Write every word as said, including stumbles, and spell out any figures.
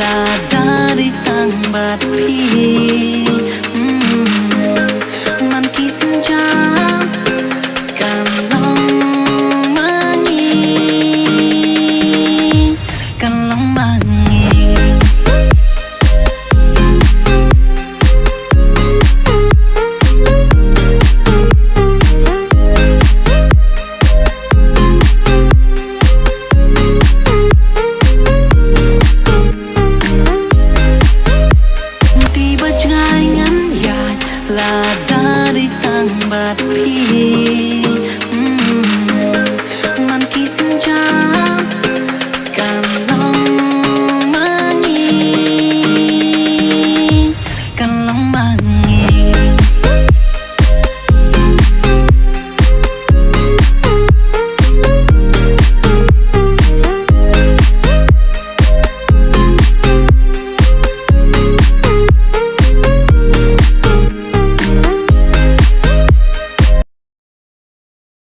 Lada dei tang bad phi, mm, man ki sienjam kan long ma ngi, kan long ma ngi. Te ba jngai ngan ïaid lada dei tang bad phi.